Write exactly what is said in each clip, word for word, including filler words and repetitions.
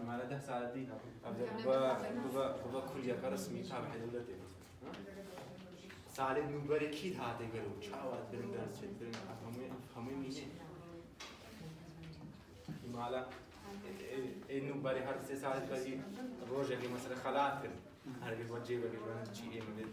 Mala deh sal dî, biba, biba, biba kuryeka resmî tabî dewletê. Salê nû berê kî hate gelo, çawa dibirin ders çêdibirin, ev hemû, ev hemû mîne. Mala, ê, ê, ê nû berê her sê salê berî rojekê mesela xelat kirin. Her bir bacê vekir ben çî ê min.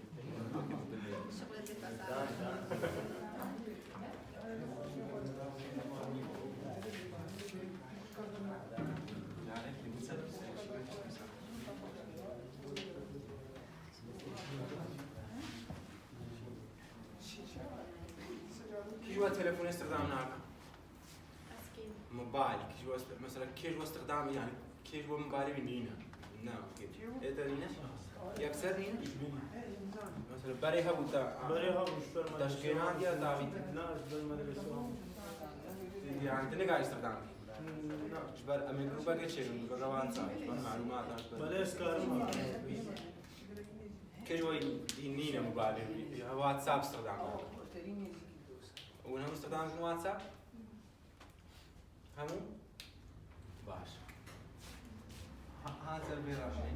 Kî wa telefonê stirdam naka? Mobil, kî ji we, mesela kê ji we stirdam, yani kê ji we mobilê wî nîne? Na, kê? Ê te nîne? Yekser nîne? Mesela berê hebû te, Berê hebû, ji ber te ji kênan medresê diya dawî te? Na, ji ber medresê. Yani tu nikarî stirdam bî? Na. Ji ber em ê grûpeke çêkin, grûpeke WhatsApp, ji ber malûmata, ji ber Belê ez karim ha. Kê ji we dî nîne mobilê wî? Ya WhatsApp stirdam. Hûn hemû stirdam dikin WhatsApp? Hemû? Baş. Ha, ha ser vê rewşê.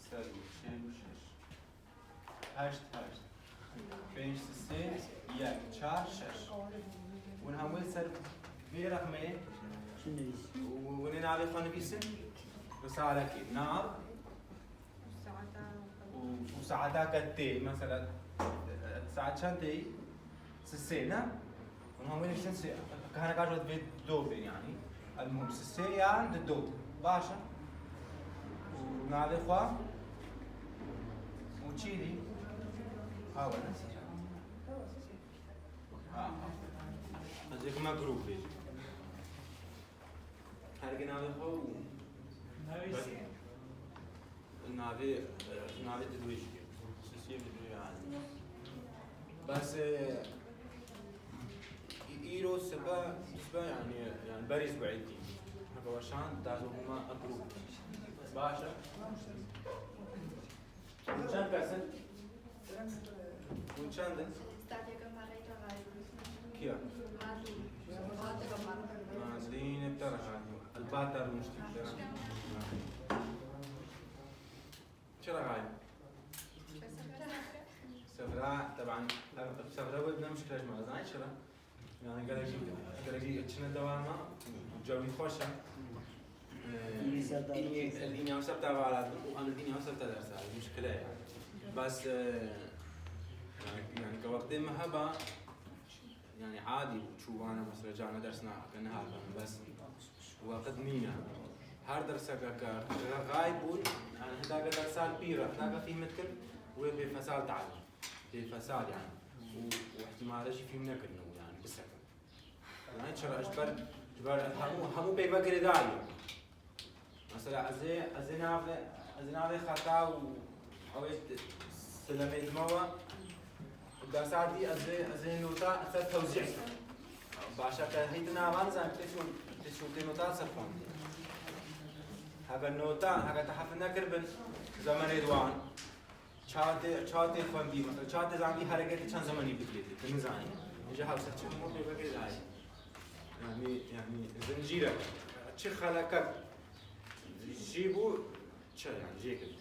Sê sed û çil û şeş. Heşt, heşt. Pênc, sê, yek, çar, şeş. Hûn hemû li ser vê rexmê û hûn ê navê xwe nivîsin. Risalekê. Nav û, û saeta ke tê, mesela, saet çend tê? Sisê, ne? Hûn hemû nivîsin sê. Kahane kar vê do bên, yani. El muhim, sisê yan di do. Baş e. Û navê xwe? Û çî dî? Ha, we ne? Ha, ha. Ez ê bime grûp bêjim. Her ki navê xwe û Navê, navê, navê di wê jî. Sisiyê bi duya. Bes, e, î-, îro sibe, sibe yani, yani berî sibe îtî. Haka weşan, dazobûma a grûp. Baş e. Çend kes in? Hûn çend in? Kiya? Madlîn hep te re hatiye. Elbata rûniştî te re. Çi re hatiye? Sefra, teban, ev sefra wê bine muşkile ji me re. Zanî çi re? Yani gelek jî, gelek jî çine dewama, cewî xweş e. Ee, Dînî ser de dînî, dînî ser. Dînî ew ser te vala û em dînî ew ser te dersa, muşkile ye. Bes, e, yani, yani ke wextê me heba, yani adî bû, çû vana mesela came ders nake, nehate, bes wext nîne. Her derseke ke, ke xayb bûn, yani hindake dersa li pî re, hindake fîhm dikir, wê bê fesal talim. Bê fesal yani. Û, û ihtimale jî fîhm nekirine û yani bisekin. Yani çira ji ber, ji ber hemû, hemû peyve girêdayî. Mesela ez ê, ez ê navê, ez ê navê xeta û ew ê silemê dime we. Dersa dî ez ê, ez ê nota ser tewzî. Başa te heyt navan zan, te çû, te çû tê nota ser xwendî. Hebe nota, hebe te hef nekir bin, zemenê diwan. Çawa tê, çawa tê xwendî, mesela, çawa tê zandî hereketê çend zemenî bikirê, tu nizanî. Ji hevser çi hemû pê vekirî dayî. Yani, yani, zincîrek. Çi xelekek jî bû, çi, yani, jê kir.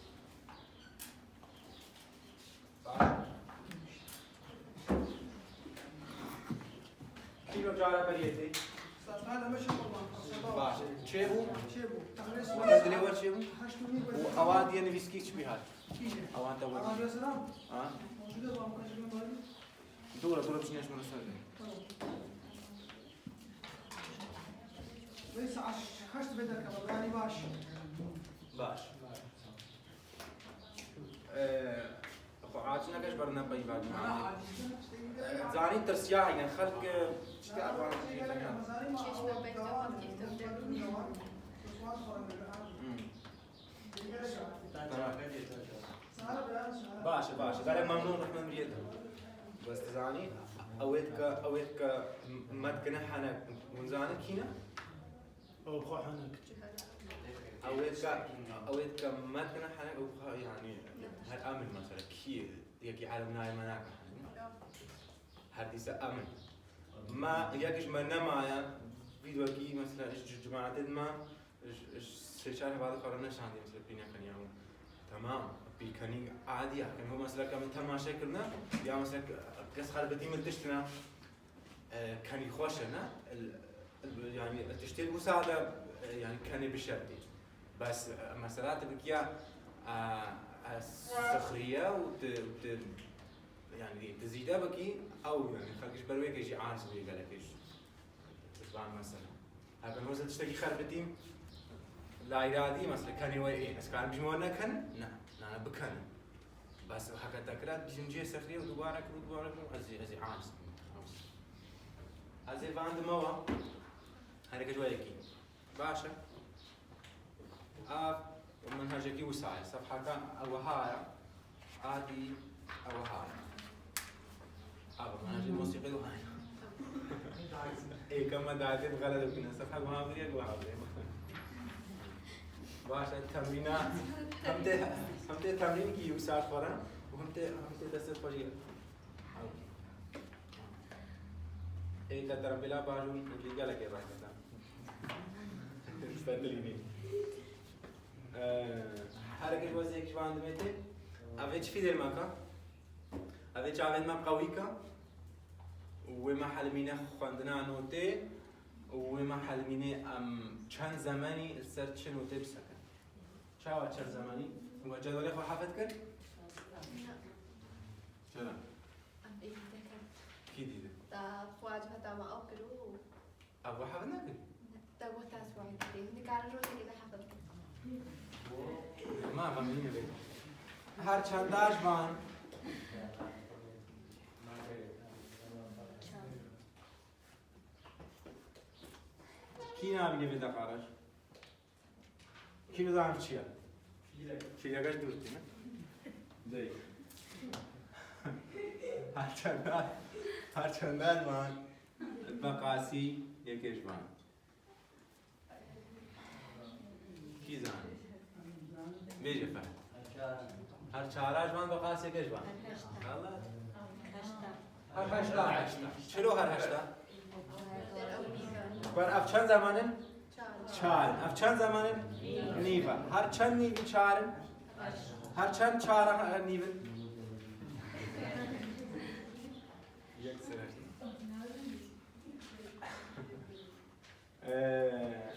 Kî cara beriyê tê? Baş. Çê bû? Dilê we çê bû? Û ewa diye nivîskî çi bî hat? Ewan te we. Ha? Dûre, dûre biçin, ez bana ser. Neyse, aş, kaç beder kadar? Yani baş. Baş. Ee, xwe aciz neke ji ber ne peyva. Ee, zanî tirsiya heyne, xelk, e, tiştê erwan. Çeşme peyva, kîf tevde bîne. Hmm. Baş e, baş e. Gelek memnûn, rehme miriyê te. Bes dizanî, ew ê dike, ew ê dike me dikine henek. Hûn zanin kî ne? Ew xwe henek. Ew ê dike, ew ê dike me dikine henek, ew xwe, yanî, her Emin mesela kî yekî elem nayê me nake. Her dîsa emin. Me yek ji me nemaye, vîdyoyekî mesela ji cemaetê me, ji, ji sê çar hevalê xwe re neşandiye mesela pînekeniya û. Temam, pîkenî adî ye. Em mesela ke min temaşe kirine, ya mesela kes xerbetî min tiştine, e, kenî xweş e, ne? El, el, yani, tiştê wisa de, e, yani, kenê bi şertî. Bes, e, mesela tu bikiya, e, e, sixriye û tu, tu, yani, tu zîde bikî, ew, yani, xelk ji ber wê ke jî aciz bûye gelekê ji, ji van mesela. Hebe noze tiştekî xerbitîm, layra dî, mesela, kenê we ê, ez karim bijim we nekenin? Ne, nane bikenin. Bes heke tekrar bîjim cihê sexriyê û dubare kir û dubare kir, ez ê, ez ê aciz bim. Ez ê van dime we, hereke ji we yekî. Baş e. Ev menhecekî wisa ye. Sefheka ew wiha ye. Adî ew wiha ye. Ev menhecê mosîqî wiha ye. Ê, kema dadê bi xelet bikine. Sefhek wiha biriye, wiha biriye. Baş e, temrîna. Hem tê, hem tê temrînkî wisa xwe re û hem tê, hem tê destê xwe jî. Ê, te terembêla baş û gelekê rast e. Fetilînî. Ee, herkes weziyek ji van dimê tê. Ev ê çi fîdê me ka? Ev ê çavên me qewî ka. Wê me helmîne xwendina notê. Wê me helmîne em çend zemenî li ser çi notê bisekin. Çawa çend zemanî? We cedwelê xwe hefet kir? Na. Çira? Em êdî dekin. Kî dîdi? Da xwe ciheta me ew kir û. Ew we hefet nekir? Ne, te got ez we dî. Nikarin rojekê de hefet kir. Ma, ma mîne bê. Her çanda ji van. Çend? Kî nabîne vê deqa re? Kî nizam çi ye? Fîlek. Fîlek ji dûr tîne. Dey. Her çendar, her çendar man, bi qasî yekê ji van. Kî zanî? Bêje fe. Her çara ji van bi qasî yekê ji van. Her heşta. Allah. Her heşta. Her heşta, heşta. Çilo her heşta? Ber ev çend zeman in? Çar in. Ev çend zeman in? Nîv e. Her çend nîvî çar in? Her çend çara nîv in? Yek sene. Ee,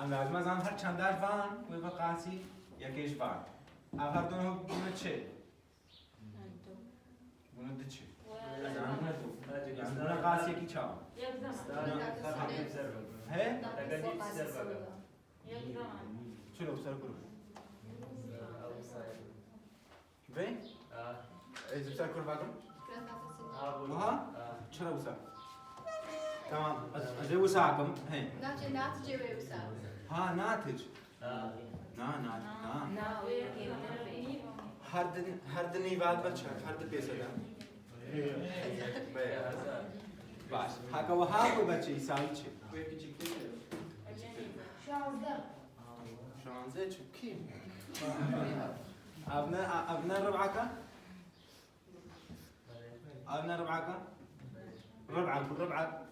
em lazim e zan her çendar van, wê bi qasî yekê ji van. Ev her du bûne çi? Bûne du çi? Yani bûne qasî yekî çawa? He? Çilo ser kur. Vê? Ez ser kur vakim? Wiha? Çira wisa? Tamam. Ez, ez ê wisa akim. He. Naçe, naticê wê wisa. Ha, natic. Na, na, na. Na, wê yekê. Her din, her din nîvat be çend, her di pêse de. Baş. Haka wiha ku be çi, îsal çi? Şanzde. Şanzde çi? Kî? Ev ne, ev ne rib'aka? Ev ne rib'aka? Rib'a, ku rib'a.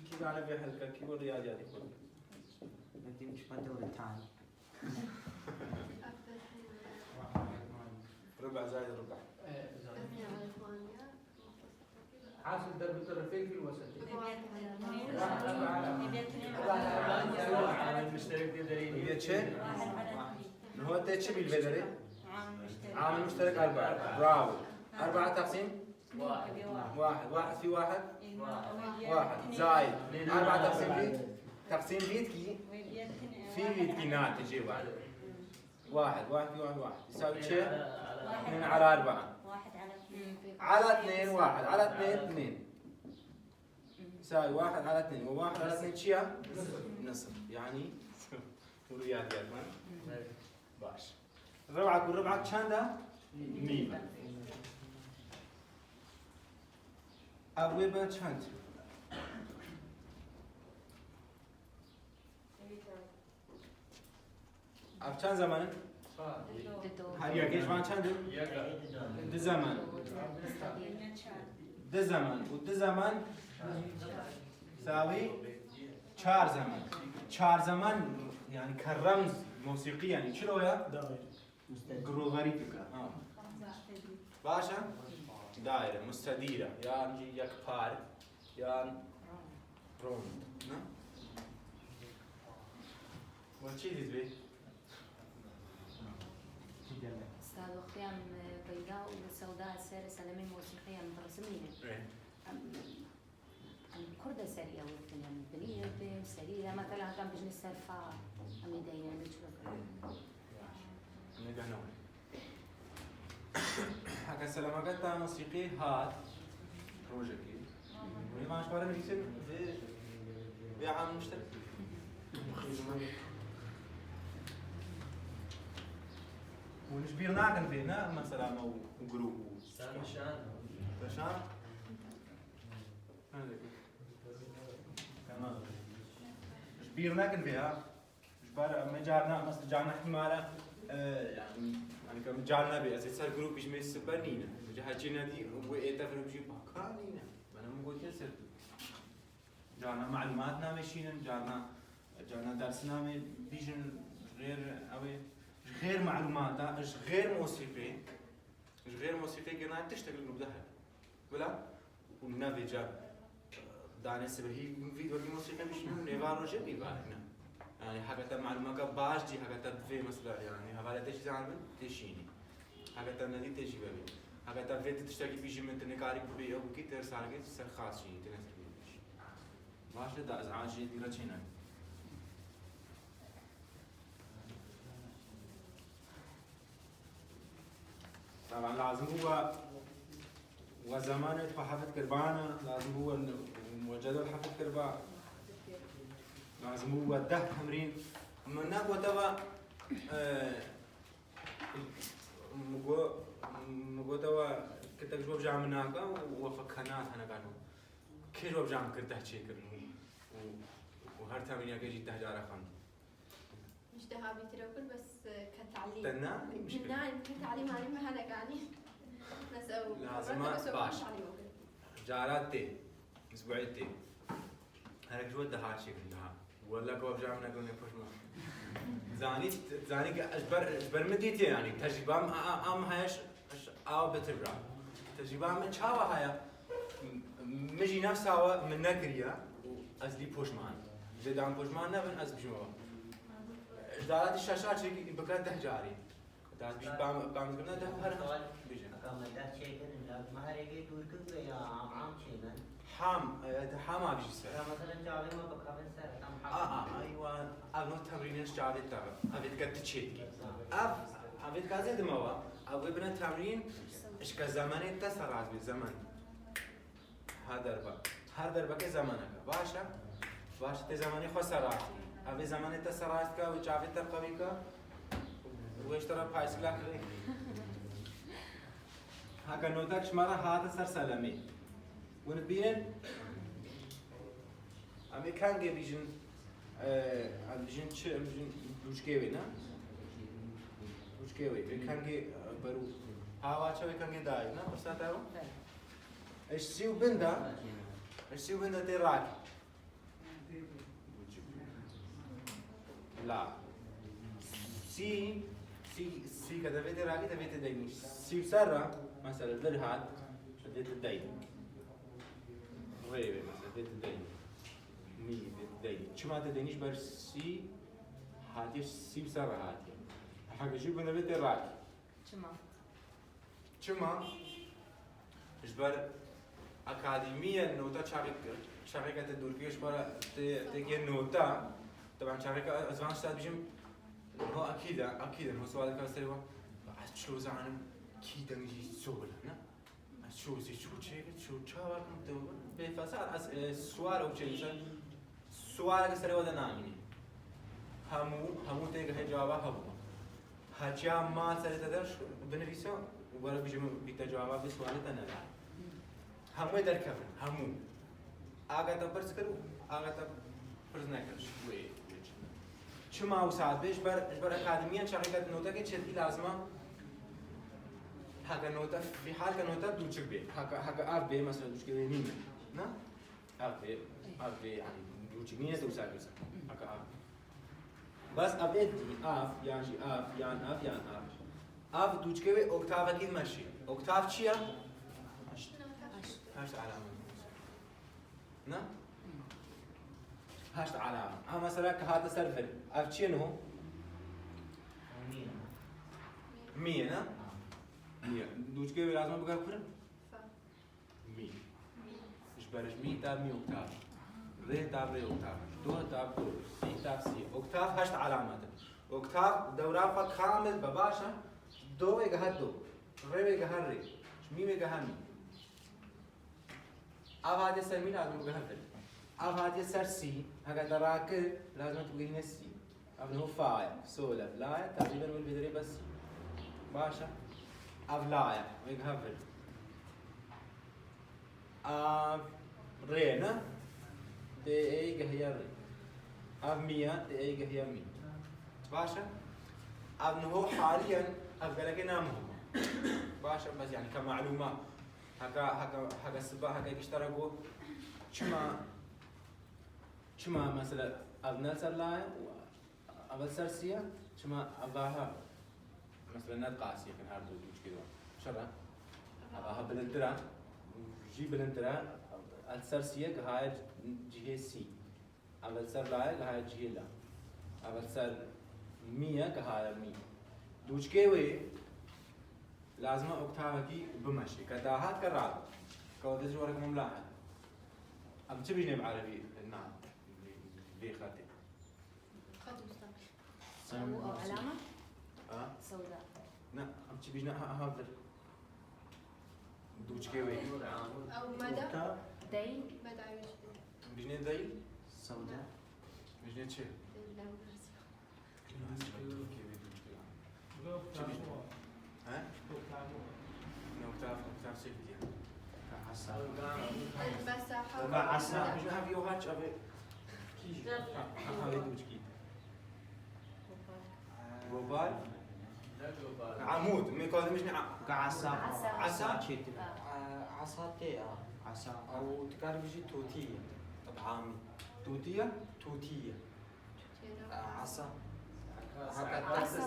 Kî zane vê helka, kî bo riyaziyatê xwe? Bedîm çi pete were tan. Rib'a zayid rib'a. Hasil derbi terefê kî wesete. Amil müşterek de derê. Niye çi? Niho te çi bil vedere? Amil müşterek. Amil müşterek erba. Bravo. Erba taksim? Wahid. Wahid. Fi wahid? Wahid. Zayid. Erba taksim fi? Taksim fi yetki? Fi yetki naticê wahid. Wahid, wahid, wahid, wahid. Yusawi çi? Ithnin ala erba'a. Ala ithnin wahid, ala ithnin ithnin. Yusawi wahid ala ithnin. Ve wahid ala ithnin çi ya? Nisf. Yani, bu riyaziyat mı? Baş. Rib'a ku rib'a çend e? Nîv e. Ev wê be çend? Ev çend zeman in? Her yekê ji van çend in? Du zemen. Du zemen û du zemen sawî çar zemen. Çar zemen, yani ke remz, mosîqî, yani çilo ya? Giroverî dike. Ha. Baş e? Daire, mustedîre, yan jî yekpar, yan rond. Ne? We çi dît bê? Stad wextê em peyda û li sewda ser selemên mosîqî em bi resim nîne. Ê. Em, em kur de serî ew dikin, em binî ew tê, em serî, em mesela heta em bijne serfa, em ê deyne, em ê çilo kirin. Baş. Em ê bihna. Heke selemeke ta mosîqî hat, rojekê. Hûn ê van ji xwe re nivîsin, vê, vê anmiştir. Hûn ji bîr nakin vê, ne? Mesela me û, û grûp û Sen nişan. Nişan? Hadi. Tamam. Ji bîr nakin vê, ha? Ji ber me carna, mesela carna himala, e, yani, yani ke me carna bê, ez ê ser grûp bijimê siber nîne. Ji heçî nedî, wê ê tefir bijî baka nîne. Bana min gotiye ser tu. Carna malûmat name şînin, carna, carna dersname bîjin, ji xêr ew ê, ji xêr malûmata, ji xêr mosîqê, ji xêr mosîqê girna tiştek li nû de hebe. Bila, û navê ca, danê sibehî vî wekî mosîqê bişînin, nêva rojê vî varîne. Yani, heke te malûmaka baş cî, heke te bi vê mesela, yani, hevalê te jî zanibin, tê şînî. Heke te nedî, tê jî vebî. Heke te vê ti tiştekî bîjî min, tu nikarî bibî ew bikî, tê salekê ser xas şînî, tê nesir bî. Baş e, da ez an jî dî re çêne. Taban lazim bû we, we zemanê xwe hefit kiribana, lazim bû we, we cedwel hefit kiriba, lazim bû we deh temrîn. Min negote we, e, min go-, min gote we kitek ji we bi ja min nake û we xwe kenat hene gano. Kê ji we bi ja min kir deh çêkirin û, û, û her temrîneke jî deh care xwend. Ji deha bîtir ew kir, bes, e, ke talîm. Te nanî mişkil. Nanî, ke talîm anî me hene ganî. Bes ew, lazima bes ew baş. Talîm ew kir. Cara tê, zibûyê tê. Herek ji we deha çêkin deha. Wella ku ev jam nekirine poşman. Zanî, zanî ke ez ber, ez ber min dîtiye yani. Tecrübam a, a, am heye ş-, ş-, aw betir bira. Tecrübam min çawa heye? M-, min jî nefsa we min nekiriye. Ez lî poşman. Jê dan poşman nebin, ez bijim we. Ji dalatî şeşa çêkî bike deh carî. Dest bî bam, bam zikirina deh her sual bijin. Aka me deh çêkirin, lazim me her yekê dûr kin ve ya am am çêkin. Ham, e, te ham avî jî ser. Ya mesela çavê me bikevin ser, tam ham. A, a, aywa, ev no temrînên ji çavê te. Ev ê dike tu çêdikî. Ev, ev ê dike zêde me wa. Ev wê bine temrîn, ji ke zemanê te seraz bê, zeman. Her derbe. Her derbeke zemaneke. Baş e? Baş e, tê zemanê xwe serast kî. Ev ê zemanê te serast ka, wê çavê te qewî ka. Wê ji te re paysila kirê. Heke notek ji me re hate ser selemê. Hûn dibînin? Em ê kengê bîjin, e, em dijin çi, em dijin dûçkê wê, ne? Dûçkê wê. Wê kengê, e, berû. Hawa çi wê kengê dayê, ne? Pirsa te ew? Ji sî û bin de, ji sî û bin de tê rakî. La. Sî, sî, sî ke devê tê rakî, devê tê deynî. Sî û ser ra, mesela, vir hat, devê tê deynî. Rê vê, mesela, devê tê deynî. Nî, devê tê deynî. Çima tê deynî? Ji ber sî hatiye, sî û ser ra hatiye. Heke jî bin devê tê rakî. Çima? Çima? Ji ber akademiye nota çaxê, çaxê ke te dûrkê ji xwe re tê, tê kê nota. Taban çaxê ke ez van şta dibijim, ho akîd e, akîd e, ho sual dike serê we. Ez çilo zanim kî deng jî zor e, ne? Ez çilo zê çilo çêke, çilo çawa kim te bê fesar, ez, e, sual ew çê dibijim. Sualeke serê we de namînî. Hemû, hemû tê gihê cewaba hebû. Heçiya ma serê te de binivîse û were bijî min bîte cewaba vê sualê te neda. Hemû ê derkevin, hemû. Aga te pirs kir û aga te pirs nekir. Wê, wê çi? Çima wisa dibê? Ji ber, ji ber akademiyan çaxê ke notekê çêdikî lazim e. Heke note, vî hal ke note dûçik bê. Heke, heke ev bê, mesela dûçikê wê mîm e. Ne? Ev bê, ev bê, yani dûçik nîne, wisa dibê. Heke ev. Bes ev ê dî, ev, yan jî ev, yan ev, yan ev. Ev dûçikê wê oktavekî dimeşî. Oktav çi ye? Heşt. Heşt alamet. Ne? Heşt alame. Ha, mesela ke hate ser vir. Ev çi ye niho? Mi ye, ne? Mi ye. Dûçikê wê lazim e bigere kur? Fa. Mi. Mi. Ji ber ji mi ta mi oktav. Rê ta rê oktav. Do ta do. Si ta si. Oktav heşt alamet e. Oktav dewra xwe kamil be baş e. Do wê gehet do. Rê wê gehet rê. Ji mi wê gehet mi. Ev hatiye ser mi, lazim bigihîne vir. Ev hatiye ser si, heke te rakir, lazim e tu bigihîne si. Ev niho fa ye, sol e, la ye, teqrîben wê li vê derê bes si. Baş e. Ev la ye, wê gihe vir. Ev rê ne? Tê ê gihiye rê. Ev mi ye, tê ê gihiye mi. Baş e. Ev niho haliyen, ev gelekê ne muhim e. Baş e, bes yani ke malûme. Heke, heke, heke sibe, heke gişt te re got, çima, çima mesela ev ne li ser la ye û ev li ser si ye, çima ev daha mesela ne diqasî yekin her du dûçikê de? Çira? Ev daha bilindtir e, jî bilindtir e, ev li ser si ye, gihaye cihê si. Ev li ser la ye, gihaye cihê la. Ev li ser mi ye, gihaye mi. Dûçikê wê lazim e oktavekî bimeşê. Ke dahat ke rabe. Ke wê ji were ke mimla he. Em çi bîjnê bi erebî na vê xetê? خط مستقيم. Sen أو، أو علامة. Ha? سوداء. Na, em çi bîjne ha, ha vir. Dûçikê wê. أو مدى. ديل. مدى عويش. Em bîjnê deyl? Sewda. Em bîjnê çi? Çi bîjnê? He? Ne, oktav, oktav çek diye. Asa. المساحة. Asa. Em bîjnê ha, yo, haç, abi. Ha, ha, ha, wê dûçikî. Gopal. Amûd. Em ê kadim bîjin a-, Ka asa. Asa. Asa. Çêtir. A, asa tê a. Asa. Ew dikar bijî totî ye. Bi amî. Totî ye? Totî ye. A, asa. Asa. Asa.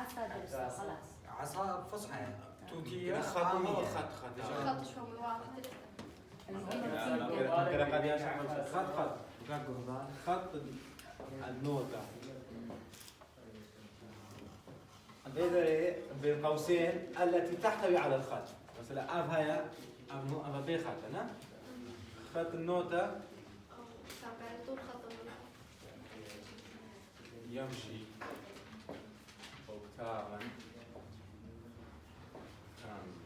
Asa dersa, xelas. Asa fusha ye. Totî ye. Xet, xet, xet. خط شو من واضح. خط، خط. خط النوتة. بين قوسين التي تحتوي على الخط. Mesela ev heye, ev no-, ev bê xet e, ne? Xet note. يمشي أوكتافا كاملا.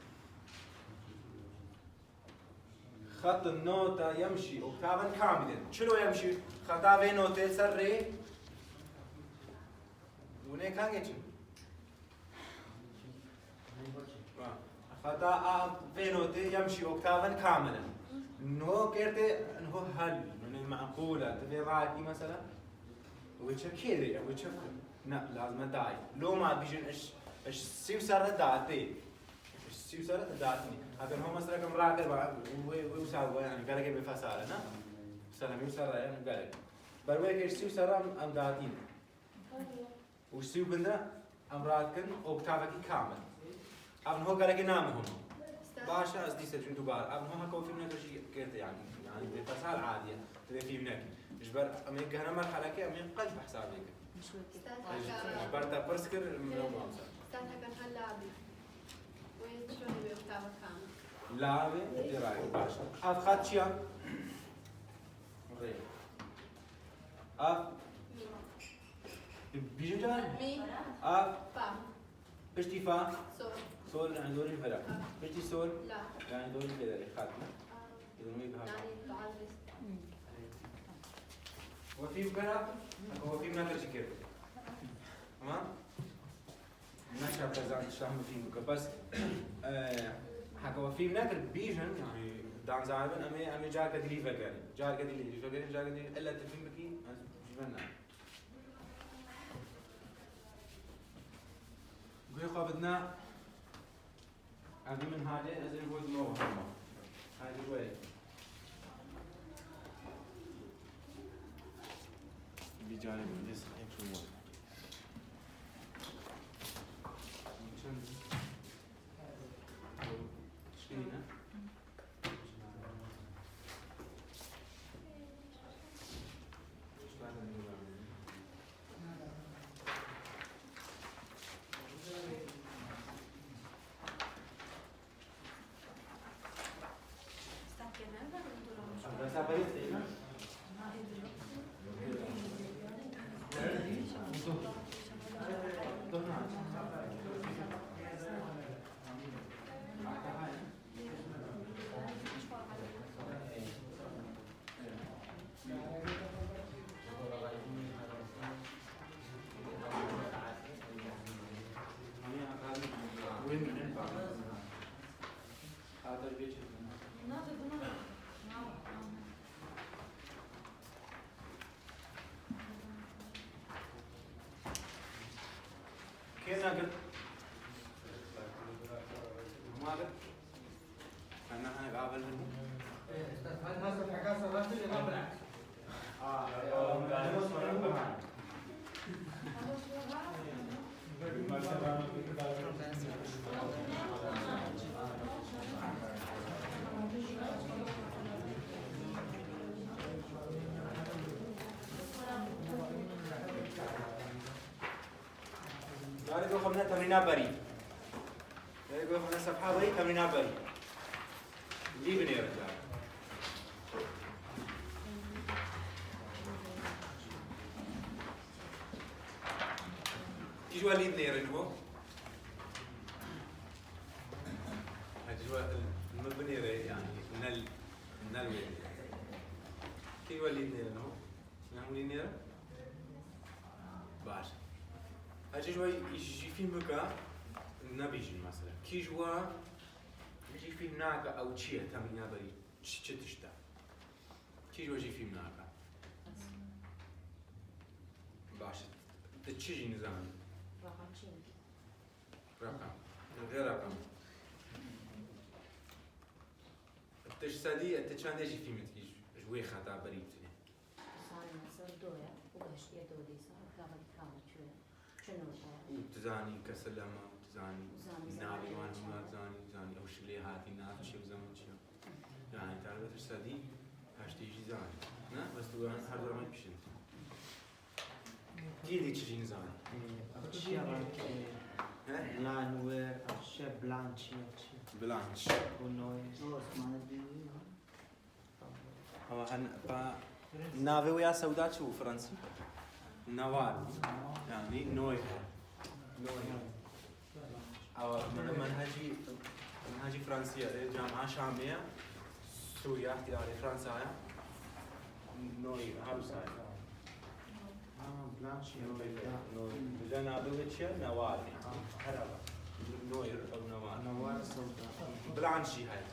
خط النوتة يمشي أوكتافا كاملا. Çilo yemşî? Xeta vê notê ser rê. Hûn ê kangê çin? Xeta a vê notê yemşî أوكتافا كاملا. Niho kertê, niho hel, yani معقولة. Divê rakî mesela. Wê çi kê rê, wê çi ne, lazim e dayê. Loma bijin iş, iş sî û serre datê. Sî û serre te datî. Heger ho mesela kem rakir ba, wê, wê û serre yani gelekê bê fesale, ne? Mesela wê û serre yani gelek. Ber wê ke sî û serre em, em datî. Û sî û binde em radikin oktavekî kamil. Ev niho gelekê namihim. Baş e, ez dîse cûn dubare. Ev niho heke wefî nekir jî girtî yani. Yani bê fesal adî ye. Tu dê fîm nekî. Ji ber em ê gihne merhelekê em ê qenc bi hesabê kir. Ji ber te pirs kir, min ew mamsa. Sen heken hela bî. Wê çi wê oktava kamil. Lavê, dê ravê, baş. Ev xet çi ya? Rê. Ev. Bijin can? Mi. Ev. Fa. Piştî fa. Sol. Sol, yani dorî vera. Ev. Piştî sol. La. Yani dorî vera. Xet. Ev. Yanî, yani, bazı. Wefî bikera? Wefî nekir çi kir? Tamam? Neşa pezan şah min fîm bike. Bes, e, heke we fîm nekir, bîjin, yani, dan zaribin, em ê, em ê carke dilî vegerin. Carke dilî, dilî vegerin, carke dilî, ella tu fîm bikî, ez ji ber ne. Xwe bidine. Evî min hale, ez ê bo dima hema. Hadi wê. Bir canım, yes, everyone. Çend? Tişkî ne? Kê negirt? Ma girt? Kana hene gavel hene? Yarê bixwîne temrîna berî. Yarê bixwîne sefha berî, temrîna berî. Lî binêrin carê. Kî ji we lî dinêrin bo? Hadi ji we min binêre, yani, nel, nel wê. Kî ji we lî dinêrin ho? Em hûn ê nêrin? Baş. Hecî ji we jî fîhm bike, nebîjin mesela. Kî ji we jî fîhm nake ew çi ye, temrîna berî çi, çi tişt e? Kî ji we jî fîhm nake? Baş. Tu çi jî nizanî? Raqam çi ye? Raqam. Vê raqam. Tu ji sedî, tu çendê jî fîhm dikî ji, ji wê xeta berî tune? Zanî, ser do ye, û geştiye do dîsa, û kava dî kava çi ye? Çi nû ye? Û tu zanî keselema, tu zanî Zanî, navê zanî, wan zanî. Hûna zanî, zanî ew şilê hatî, nav çi ye, û zeman çi ye? Yani, taybet ji sedî heştê jî zanî. Ne? Bes tu her zaman pişin. Kî dî çi jî nizane? Ev çi ye bak, He? Blanwer, ev çi ye, blanch ye, çi ye? Blanch. Bu noy. Ewa, hen, pa, navê wê ya sewda çi bû fransî? Nawar. Yani noy. Noy. Ewa, min, menhecî, menhecî fransî ye, lê camia Şamê ye. Sûriye, îxtiyarê Fransa ye. Noy, her wisa ye. Ha, blanch, noy, ya. Noy. Bila navê wê çi ye? Newar. Her ava. Noy, ew newar. Newar sewda. Blanch jî heye.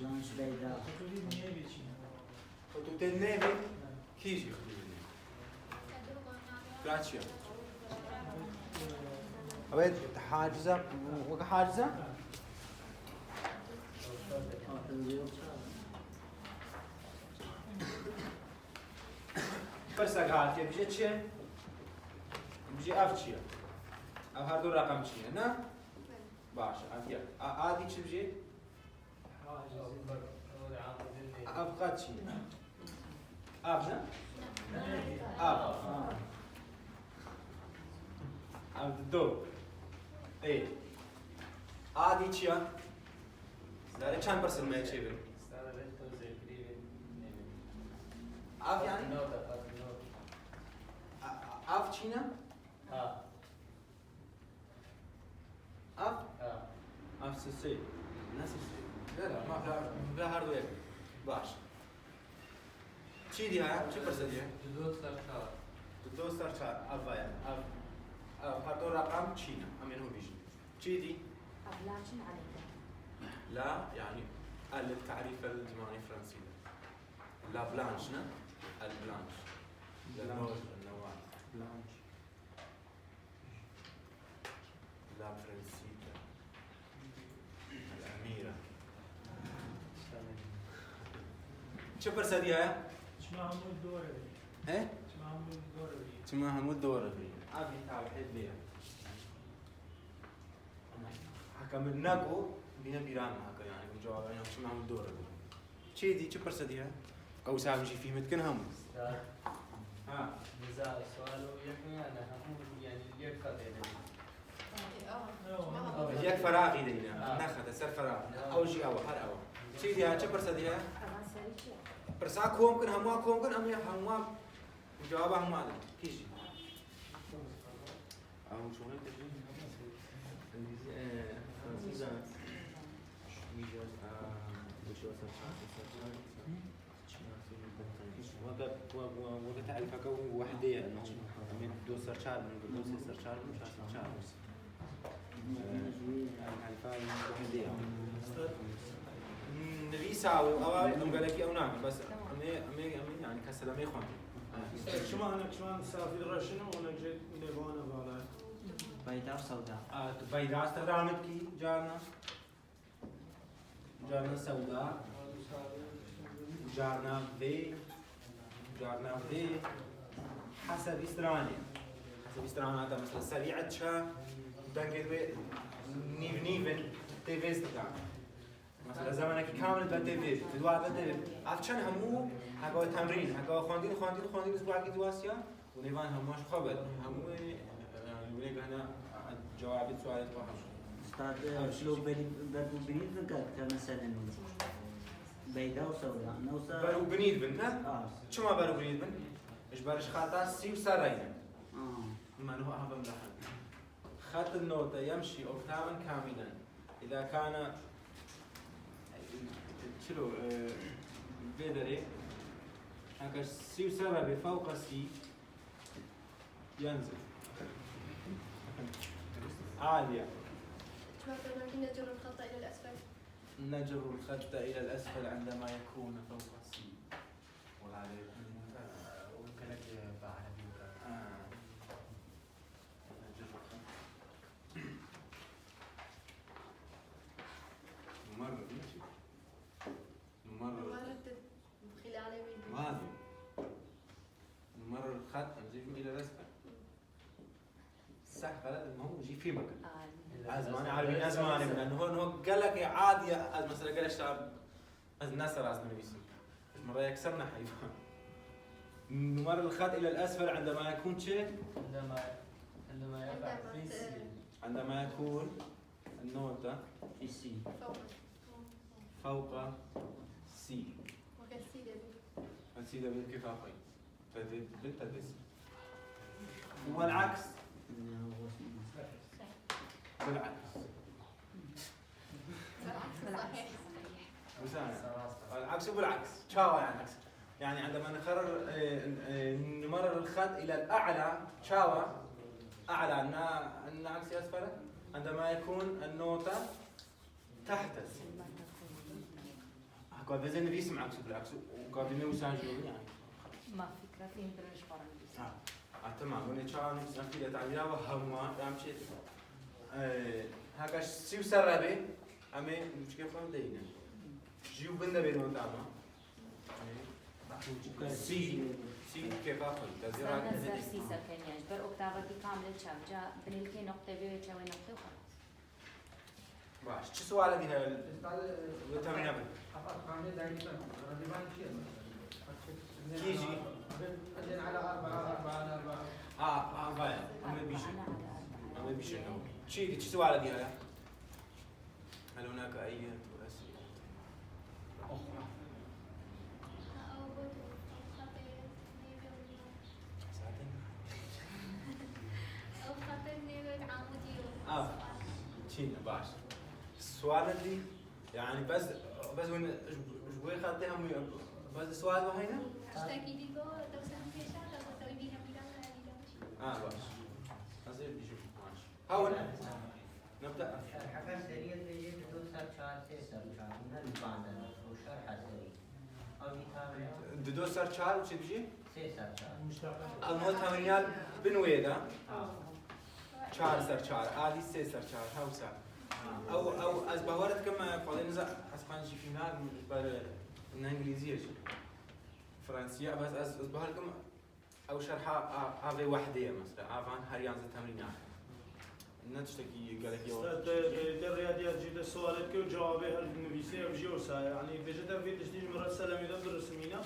Blanch beyda. Xutûtê nêvî, kî jî xutûtê nêvî? Ka çi ye? Ew ê haciza, weke haciza? Pirsek hatiye, bije çi ye? Bije ev çi ye? Ev her du reqem çi ye, ne? Baş, ev yek. A, a dî çi bije? Ev qet çi? Ev ne? Ev. Ev di do. Ê. A dî çi ya? Zare çend pirsên me çêbin? Ev yani? A, a, ev çi ne? Ha. Ev? Ha. Ev sisê. Ne sisê? Vera, ma, vera, vera her du yek. Baş. Çi diye? Çi pirse diye? Di do ser çar. Di do ser çar. Ev vaya. Ev, ev her du reqam çî ne? Em ê hûn bîjin. Çi dî? Ev la çi ne alî? La, yani, el tarîf el zimanê fransî de. La blanche, ne? El blanche. La Blanche. Noir, el noir. Blanche. La French. Çi pirse dî heye? Çima hemû dor e? He? Çima hemû dor e? Çima hemû dor e? Ev hî tawhîd bê. Heke min negot, bîne bîran min heke, yani, min cewab, yani, çima hemû dor e? Çi dî, çi pirse dî heye? Qewsa min jî fîhm dikin hemû. Ustad. Ha. Niza, sual û yek mi, yani, hemû, yani, yek xetê de. Yek feraxî de yine. Ha. Ne xete, ser ferax. Ha. Ew jî ew, her ew. Çi dî heye, çi pirse dî heye? Pirsa kom kin, hemû kom kin, em ê hemû cewaba hemû din. Kî jî? Ew şûnê Tirkî. Îngilîzî, e, Fransîza. Wî jî, e, wî jî ser çar, ser çar. Weke, we-, we-, weke tarîfeke û wehdê ye, no? Em ê du ser çar bin, du sê ser çar bin, çar ser çar bin. Ee, tarîfa wehdê ye. Nivîsa û ewa em gelekî ew nakin, bes em ê, em ê, em ê, yani, keselemê xwendin. Çima hinek çiman safî reşin û hinek jê nêvana vala? Beyda û sewda. A, tu beyda sewda mit kî, carna? Carna sewda, carna vê, carna vê, hesebî stranê. Hesebî strana te, mesela, serîet çi, dengê wê nîv nîv in, tê vê stan. Mesela, zemanekî kamil be tê vê, di dua be tê vê. Ev çend hemû, heke we temrîn, heke we xwendin, xwendin, xwendin, usbûekî dua siya, û nêvan hemû ji xwe be, hemû, e, yani, wê gehna, e, cewabê sualê xwe hemû. Ustad, e, Ew şî lo çi? Berî, ber û binî bin ke, ke mesele min. Beyda û sewda, ne wisa? Ber û binî bin, ne? A. Çima ber û binî bin? Ji ber ji xeta sî û ser re ne. A. Min ho ha bim daxin. خط النوتة يمشي أوكتافا كاملا. إذا كان، çilo, e, vê derê, heke sî û ser re bê, fewqa sî, ينزل. عالية. شو كمان نجر الخط إلى الأسفل؟ نجر الخط إلى الأسفل عندما يكون فوق سي. وهذا يكون منتهى. وكلك بعربي وكذا. آه. نجر الخط. نمرر، ماشي. نمرر. نمرر من خلال وين؟ ما هذه. نمرر الخط، نجيب إلى الأسفل. صح، غلط، المهم نجيب فيه مكان. آه. Ez zimanê erebî ne zimanê min e. Niho, niho gelekê adî ye, ez mesela gelek şta, ez ne ser ez nivîsim. Ez min re yekser ne heyfa. نمرر الخط إلى الأسفل عندما يكون çi? عندما، عندما يقع في سي. عندما يكون النوتة في سي. فوق. فوق سي. وكسي دبي. كسي دبي كيف أخوي؟ تدريب، بالتدريس. والعكس. بالعكس. بالعكس صحيح. وسام. العكس بالعكس. Çawa yani عكس. يعني عندما نقرر، آه، آه، نمرر الخط إلى الأعلى، çawa؟ أعلى، نا، نا عكس أسفل. عندما يكون النوتة تحت. هكا بزن نفيس معكس بالعكس، وقاعدين نوسان جنوبي يعني. ما فكرة فين برنش برا نفيس. ها. آه، تمام. وني تشارن نفيس أخيرا تعبيرا وهموا، دام شيء. آه، هكا سيو سر ربي، أمي مشكلة فهم دينا. جيو بنا بينو داما. سي، سي كيف أخذ؟ تزيرا. Ser sî sekeniye ji ber oktavekî kamil çav, ca binêlkê noqtê vê wê çawê noqtê xwe. باش، چ سوالێکی هەیە؟ ئێستا، لە تەمرینە بن. ئەفەرخانەی دایکم، ڕەدیبان چییە مەسەلەن؟ کیژی؟ ئەجێن على أربعة، أربعة على أربعة. ئا، ئا، ڤایە. ئەمە بیژن. ئەمە بیژن. چی، چ سوالێکی هەیە؟ هل هناك أي أسئلة أخرى؟ ئەو خەتە نێوێت عامودی و ئا، چینە، باش. سوالێکی، یعنی بەس، بەس هون، ji bo xetê hemû, bes sual ve heyne? Tiştekî dî go, dewsa hemû pêşa, dewsa wî bî hemû dewsa hemû dewsa. Ha, baş. Ez ê bijim, baş. Hewin. Nefte. Şerheke seriyê dibêje dido ser çar, sê ser çar. Min bande, o şerhe serî. Ew jî tavê. Dido ser çar û çi dijî? Sê ser çar. Ew no tavîniyal bin wê de. Ha. Çar ser çar, a dî sê ser çar, hewsa. Ew, ew, ez bawer dikim, e, xwedê niza, ez xwe jî fîm nakim, ji ber, e, îngilîziyê jî. Fransiya, bes ez, ez bi hev dikim, ew şerha a, a vê wehdê ye mesela, a van her yanzdeh temrîna. Ne tiştekî gelekî. Te, te, te rêya diya jî de sualê dike û cewabê her nivîsê ew jî wisa ye. Yanî bêje te vê tiştî ji min re selemê de birisimîne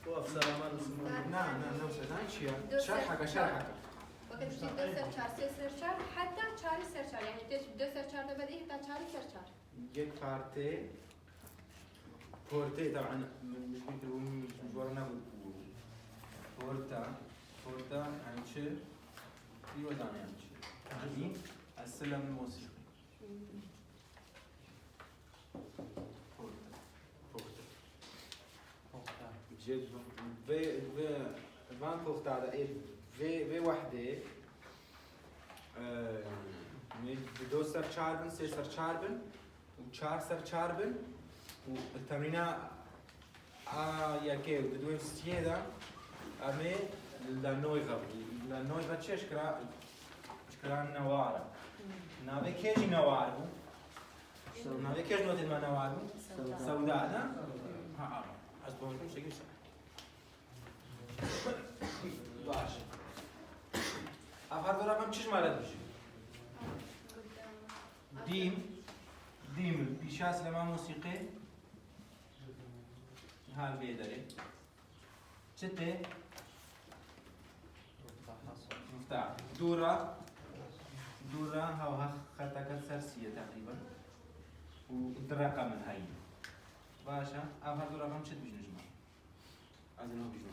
û ev selama risimîne. Na, na, ne wisa, zanî çi ye? Şerheke, şerheke. Weke tu jî du ser çar, sê ser çar, heta çarî ser çar. Yanî tê ji du ser çar de bedî heta çarî ser çar. Yek partê, portê, taban min ji bîr kir, min ji we re negot ku porta, porta, yanî çi? Îro zane yanî çi? Yanî, ez silemî mosîqî. Porta. Porta. Poxta. Ji vê, vê, van poxta de, ê, vê, vê wehdê, e, me du ser çar bin, sê ser çar bin û çar ser çar bin û temrîna a yekê û di duyê siyê de em ê li newê ve bû. Li newê ve çi ji kira, ji kira newar e. Navê kê jî newar bû? Navê kê ji notên me newar bû? Sewda. Sewda, ne? Ha, ha. Ez boncum çekî se. Baş. Ev her du raqem çi ji me re dibêjin? Dîm, dîm, pîşa silema mosîqê. Hal bê derê. Çi tê? Mifta. Dûra. Dûra, ha, ha, xeteke ser siyê teqrîben. Û du reqem in heyî. Baş e. Ev her du reqem çi dibêjin ji me? Ez ê niha bêjim.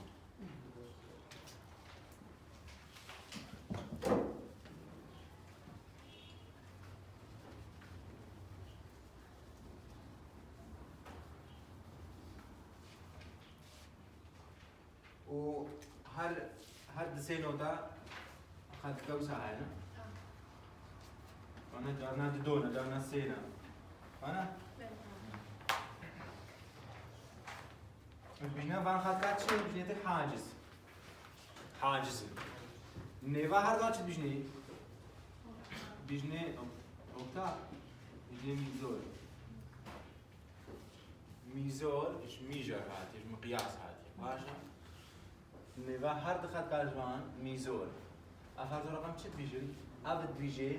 Û her, her di sê nota qet wisa hene. Ana carna di do ne, carna sê ne. Ana? Bîne van xetka çi? Bîne te haciz. Haciz. Nêva her dan çi dibîjnê? Bîjnê oktav. Bîjnê mîzor. Mîzor, ji mîjer hatiye, ji miqyas hatiye. Baş e? Nêva her du xetka ji van mîzor. Ev her du reqem çi dibîjin? Ev dibîjê.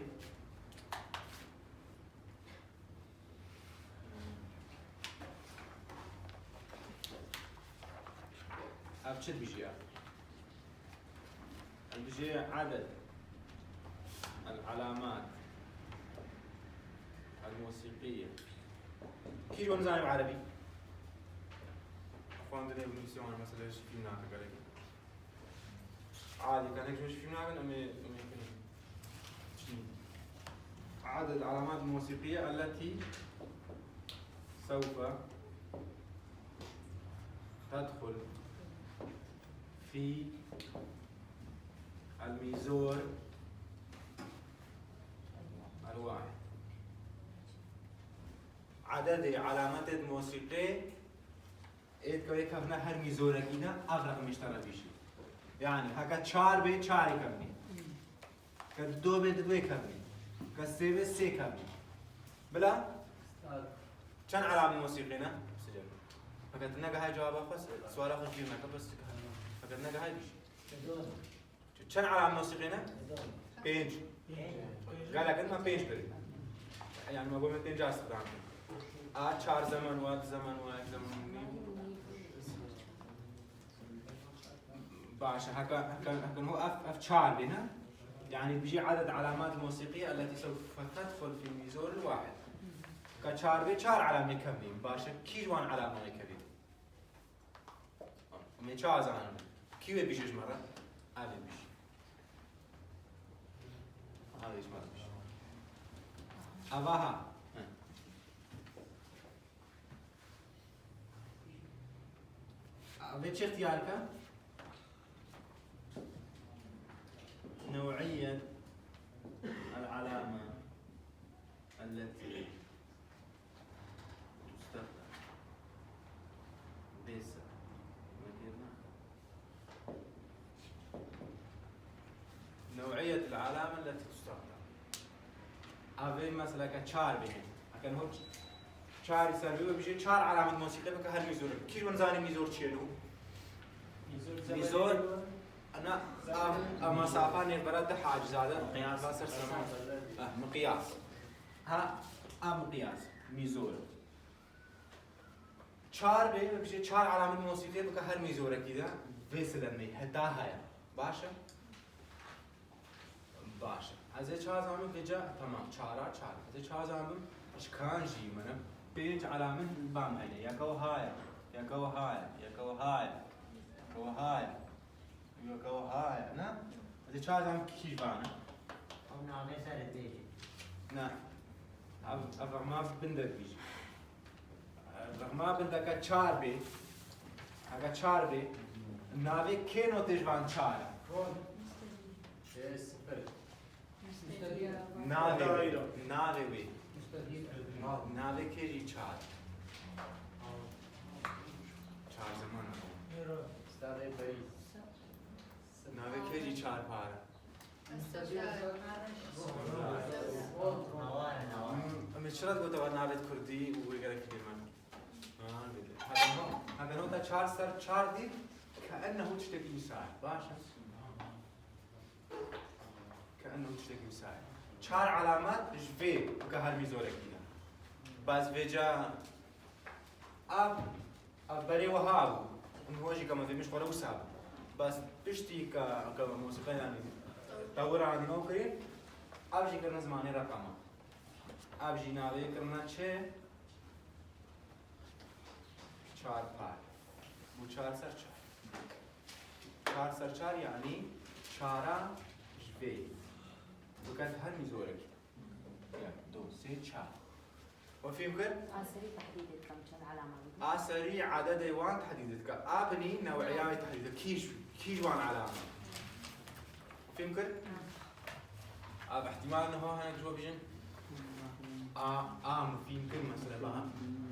Ev çi dibêje ya? Ev dibêje aded el-alamat el-musîqiye. Kî ji wan zanî bi erebî? Xwendinê û nivîsê wan mesela ji fîm nake gelekî. عادي، كان هيك مش في نعمل أمي، أمي كنا. عدد العلامات الموسيقية التي سوف تدخل في الميزور الواحد. عدد علامات الموسيقى Ê dikewê kevne her mîzorekî de ev reqimê ji te re bêjî. Yanî heke çar bê, çarê kevnê. Ke du bê, du bê kevnê. Ke sê bê, sê kevnê. Bila? Çend elamê mosîqê ne? Sicil. Heke tu negehayî cewaba xwe, suala xwe ji bîr neke, bes heke tu negehayî bêjî. Çend elam mosîqê ne? Pênc. Gelek in me pênc birî. Yani me got me pênc a stran. A çar zeman wa, di zeman wa, ek zeman nî. Baş e, heka, heka, heka ho ev, ev çar bê ne? Yani bijî aded alamat mosîqî elleti sewfe tedxul fî mîzor wahid. Ka çar bê çar alamê kevnî. Baş e, kî ji wan alamanê kevî? Em ê çawa zanin? Kî wê bîje ji me re? Ev ê bîje. Ev ê ji me re bîje. Eva ha. He. Ev ê çi ixtiyar ke? New'iyet el-alame. التي تستخدم. Bêse. نوعية العلامة التي تستخدم. Ev ê mesela ke çar bê. Eken ho çar ser bê, bijê çar alamet mosîqê bike her mîzor. Kî wan zanî mîzor çi ye nû? Mîzor, ana, a, a mesafa nêvbera du haciza de, miqyas. Ser sema. Ha, miqyas. Ha, a miqyas, mîzor. Çar bê, bibêje çar alamet mosîqê bike her mîzorekî de, vê silemê heta heye. Baş e? Baş e. Ez ê çawa zanim vêca, temam, çara çar. Ez ê çawa zanim, ji kan jî min e pênc alamet bam hene. Yeka wiha ye, yeka wiha ye, yeka wiha ye, yeka wiha ye. Yeka wiha ye, ne? Ez ê çawa zanim kîj van e? Ew navê ser dibêjin. Ne. Ev, ev rehma bin de dibêjin. Rehma bin de ke çar bê, heke çar bê, navê kê notê ji van çar e? Ê, sifir. Navê wê, navê wê. Navê kê jî çar e? Çar zeman e. Navê kê jî çar par e? Em ê çira digote we navê kurdî û wê gelekî dê me. Hebe no, hebe no te çar ser çar dît, keennehu tiştekî wisa ye. Baş e? Keennehu tiştekî wisa ye. Çar alamet ji vê bike her mîzorekî de. Bes vêca ev, ev berê wiha bû. Niho jî ke me vê min ji xwe re wisa bû. Bes piştî ke, ke mosîqe yanî tewir anî me û kirî, ev jî kirine zimanê reqema. Ev jî navê kirine çi? Çar par. Bû çar ser çar. Çar ser çar yanî çara ji vê. Biket her mîzorekî. Yek, du, sê, çar. We fîm kir? A serî tehdîdê dikim çend elama bidin. A serî ededê wan tehdîd dike. A binî new'iya wê tehdîd dike. Kîj, kîj wan elama. Fîm kir? Av ihtimal niha hinek ji we bijin. A, a, min fîm kir, mesela, ba,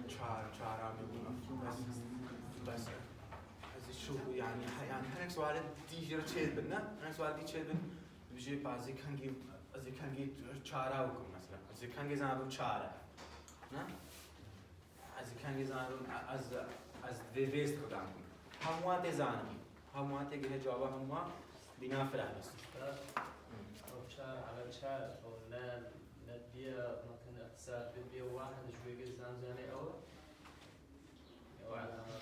çar, çar a bû, bes, bes. Ez şu, yani, ha, yani, hinek sualê dî jî re çêdibin, ne? Hinek sualê dî çêdibin, dibêje, ba, ez ê kengî, ez ê kengî çara bikim, mesela. Ez ê kengî zanibim çar e. Ne? Ez kengî zanibim, ez, ez vê vêst xwe danibim. Hemû wan tê zanibî. Hemû wan tê gihê cewaba hemû wan bîna fireh bes. Usta, ew çar, ew çar, ew ne, ne biye, mumkin iqtisad bi, biye wahid ji wê gir zan zanê ew. Ew elama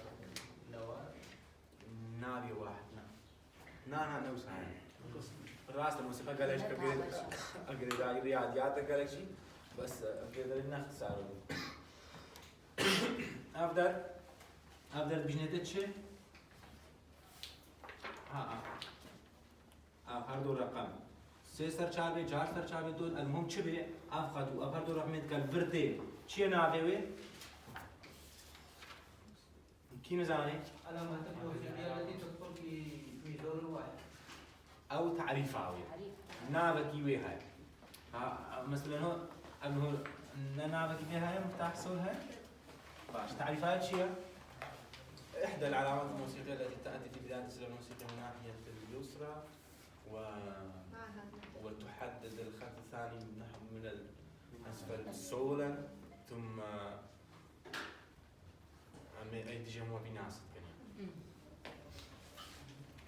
ne wa. Nabiye wahid, ne. Na, na, ne wisa ye. Rast e, mosîqa gelek ji girê-, girêdayî riyadiyat e gelek jî. Bes, e, girêdayî ne ixtisar bû. Ev der, ev der dibîjnê te çi? Ha, ha. Ev her du reqem. Sê ser çar bê, çar ser çar bê, du, el muhim çi bê? Ev xet û ev her du reqemê dike li vir tê. Çi ye navê wê? Kî nizane? علامات الموسيقية التي تدخل في ميزور الواحد. Ew tarîfa wê. Tarîf. Navekî wê heye. Ha, mesela no, em no, ne navekî wê heye, Miftah Sol heye? Baş, tarîfa çi ye? إحدى العلامات الموسيقية التي تأتي في بداية السلم الموسيقي من ناحية اليسرى و-، وتحدد الخط الثاني نحو من الأسفل سولا، ثم Em ê ey dijî hemû vî nas dikin.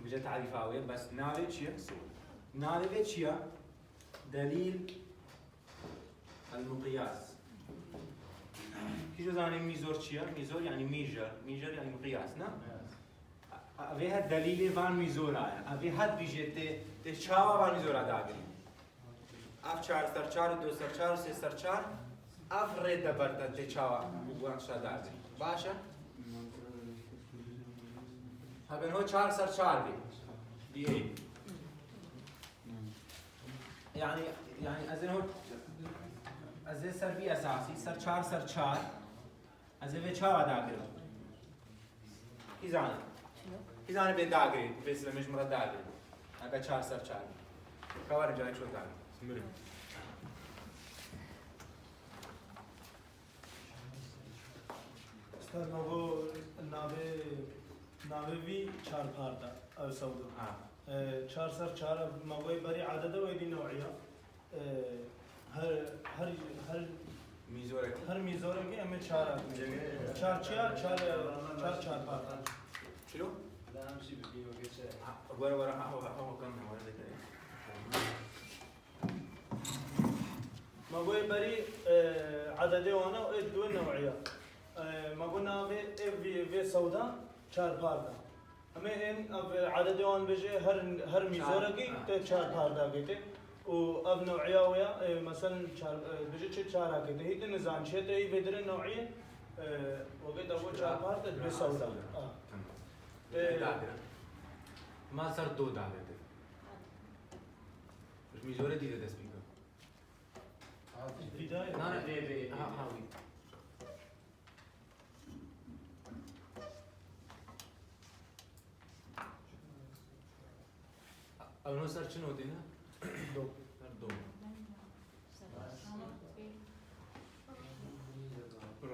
Bije tarîfa wê, bes navê çi ye? Navê vê çi ye? Delîl el-miqyas. Kî jî zanî mîzor çi ye? Mîzor yanî mîjer. Mîjer yanî miqyas, ne? A, a, vê her delîlê van mîzora ye. A, vê her bijê tê, tê çawa van mîzora dagirî? Ev çar ser çar û du ser çar û sê ser çar, ev rê de ber te tê çawa wan tişta derdê. Baş e? Heben ho çar ser çar bê. Bê. Yani, yani ez ê ho, ez ê ser bî esasî, ser çar ser çar. Ez ê vê çawa dagirim? Kî zane? Kî zane bê dagirê, bê silemê ji min re dagirê. Eke çar ser çar. Ka werin carek şo dagirê. Simirim. Ustad, ma got navê, navê vî çar par da, ew sewdo. Ha. E, çar ser çar, ma got berî adede wê dî new'iya. Ee, her, her, her, Mîzorek. Her mîzorekê em ê çar akine. Çar çiya? Çar, çar çarpar. Çilo? Em jî bibînin weke çi. Ha, were, were, ha, ha, ha, ha, kan ne, were de. Ma goyê berî, e, ededê wana ê du new'iya. E, ma got navê ê vî, vê sewda çarpar da. Em ê ên ev ededê wan bêje her, her mîzorekî Çar, ha. Te çarpar da gete. Û ev new'iya wê ya, e, meselen çar, e, bêje çi çara gete. Hî tu nizan çi te yî vê dire new'iyê, e, weke te got çarpar te bi sewda. Ha. Tamam. E, Dagire. Ma ser do dagire. Ji mîzore dî de dest pê kir. Vîdayê. Na, na, vê, vê, ha, ha, wî. Ew no ser çi notê ne? Do. Ser do.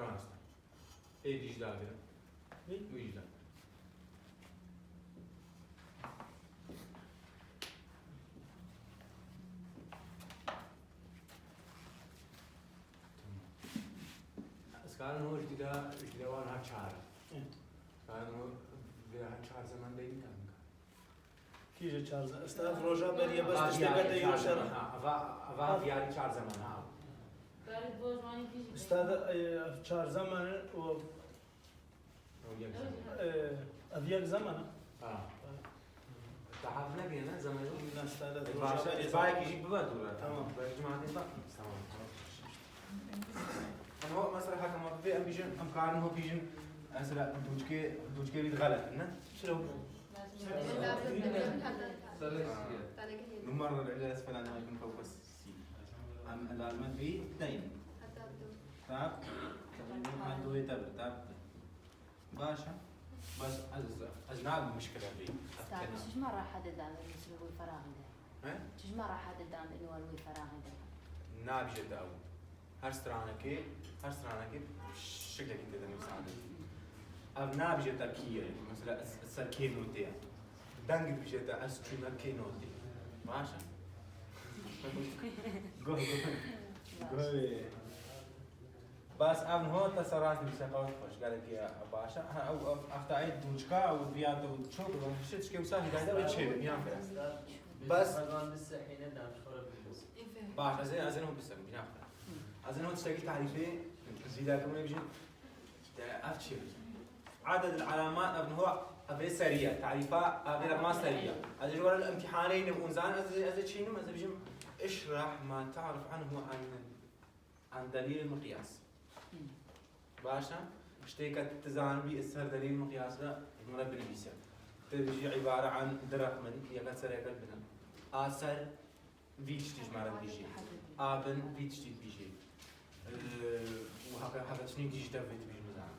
Rast. Ê dî jî dagire. Wî? Wî jî dagire. Ez karin ho ji dîda, ji dîda wan her çar. Hı. Karin ho vê her çar zeman deyî karin ka. Kî ji çar zeman? Esta ev roja beriye bes tişteke te yo şer. Ha, ava, ava diyarî çar zeman, ha. Karin bo jwanî kî jî. Esta de, e, ev çar zeman o. Ev yek zeman. E, ev yek zeman. Ha. Te hev nebîne, ne? Zemanê. Nasta da. E, baş e, bayekî jî bibe dûre. Tamam. Belkî cemaetê bak. Tamam, tamam. Ama mesela haka ma vê em bîjin, em karin ho bîjin, mesela dûçkê, dûçkê wî xelet, ne? Çira? نمر العلل أسفل عن غاية فوق السين. Em lazim e vî deyin. Tap. Tap. Tap. Baş e. Bes ez, ez nabim mişkile bî. Stad, çi ji me rehet e dan di nûsîbûyî feraxî de? He? Çi ji me rehet e dan di nûsîbûyî feraxî de? Nabîje te ew. Her stranekê, her stranekê şiklekî tê de nivîsandin. Ev nabîje te kî ye? Mesela ez, ez ser kê notê ye. Deng dibîje te ez çûme kê notê. Baş e? Goh, goh. Goh. Bas ev niho te ser rast nivîse qewet xweş, gelekî baş e. Ha, ew, ev, ev tayê dûçka, ew viya te û çok, ew şit şike wisa hidayete ew çê bin, ya. Bas. Baş, ez ê, ez ê niho biserim, ya. Ez ê niho tiştekî tarîfê zîda kim bijî. Te ev çi? Aded el alamat, ev niho, ev ê seriye. Tarîfa, ev ê rema seriye. Ez ê ji were imtîhanê ne, ûn zan, ez ê, ez ê çînim, ez ê bijim, اشرح ما تعرف عنه عن عن دليل المقياس. Hı. Baş e? Ştê ke tu zanibî, ser delîl miqyas re ji min re binivîse. Tu bijî îbare an du reqmin, yeke ser yeke bine. A ser vî tiştî ji me re dibîjî. A bin vî tiştî dibîjî. Ee, û heke, heke tiştî dî jî te vê dibîjî nizanim.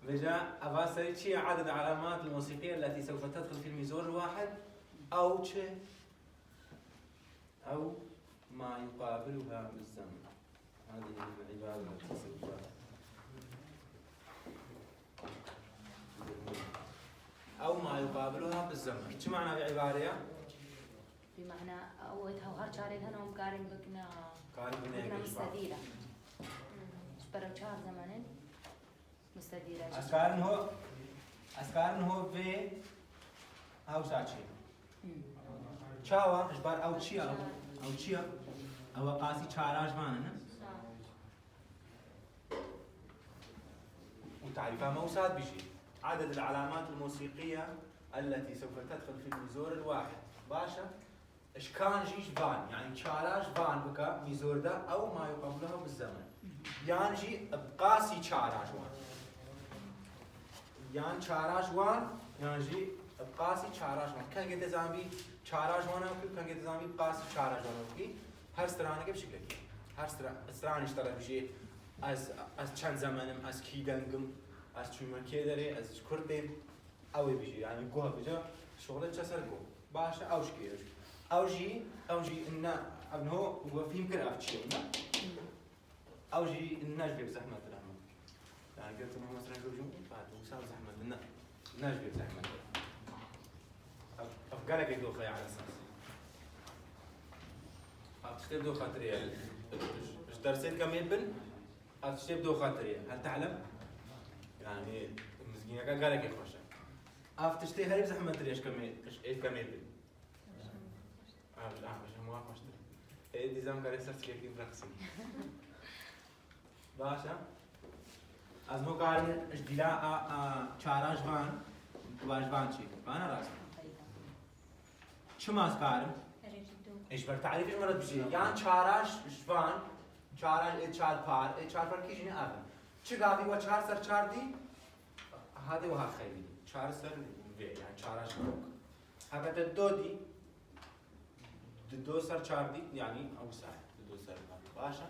Vêca eva serî çi ye? عدد علامات الموسيقية التي سوف تدخل في الميزور الواحد. Ew çi? أو ما يقابلها بالزمن. هذه العبارة التي سوف أو ما يقابلها بالزمن. Çi mana vê îbarê ye? Bi mana, ew ê her çarên hene hûn karên bikine, karên bikine bikine mistedîle. Ji ber ew çar zemanên. Mistedîre. Ez karin ho, ez karin ho vê hewsa çê. Hmm. Çawa? Ji ber ew çi ye? Ew çi ye? Ew qasî çara ji van e, ne? Û tarîfa me wisa dibêjî. عدد العلامات الموسيقية التي سوف تدخل في الميزور الواحد. Baş e. Ji kan jî ji van, yanî çara ji van bike mîzor de, ew ma yuqabiluha bi zemen. Yan jî bi qasî çara ji wan. Yan çara ji wan, yan jî bi qasî çara ji wan. Kengê te zanbî çara ji wan ew kir, kengê te zanbî bi qasî çara ji wan ew kir. Her straneke bi şiklekî. Her stra-, stranê ji te re bijê, ez, ez çend zemenim, ez kî dengim, ez çûme kê derê, ez ji kur têm. Ew ê bijî, yanî guh bije, şixulê çe ser guh. Baş e, ew ji kê ye? Ew jî, ew jî ne, ev niho we fîm kir ev çi ye, ne? Ew jî ne ji vê bi zehmet re hema. Yanî gel tu niho mesela ji we jî, ba tu wisa bi zehmet, ne. Ne ji vê bi zehmet re. Ev, ev gelekê doxa ye esas. Ev tiştê bi doxa tirê ye. Ji dersê dike mê bin, Ev tiştê bi doxa tirê ye. Hel te'lem? Yanî, mizgîneke gelekê xweş e. Ev tiştê herî zehmet dirêj kemê, êş kemê bin. Ev, ev, ji hemû xweştir. Ê, dîzan karê ser çikekî birexsin. Baş e. Ez ho karim ji dîla a, a, çara ji van, duwa ji van çêkim. Vana rast. Çima ez karim? Ê, ji ber tarîfê ji me re dibijê. Yan çara ji van, çara ê çar par, ê çar par kî jî ne ev in. Çi gavî we çar ser çar dî? Hadê wiha xeylî. Çar ser vê, yani çara ji van. Heke te do dî, di do ser çar dî, yani ew ser, di do ser çar. Baş e.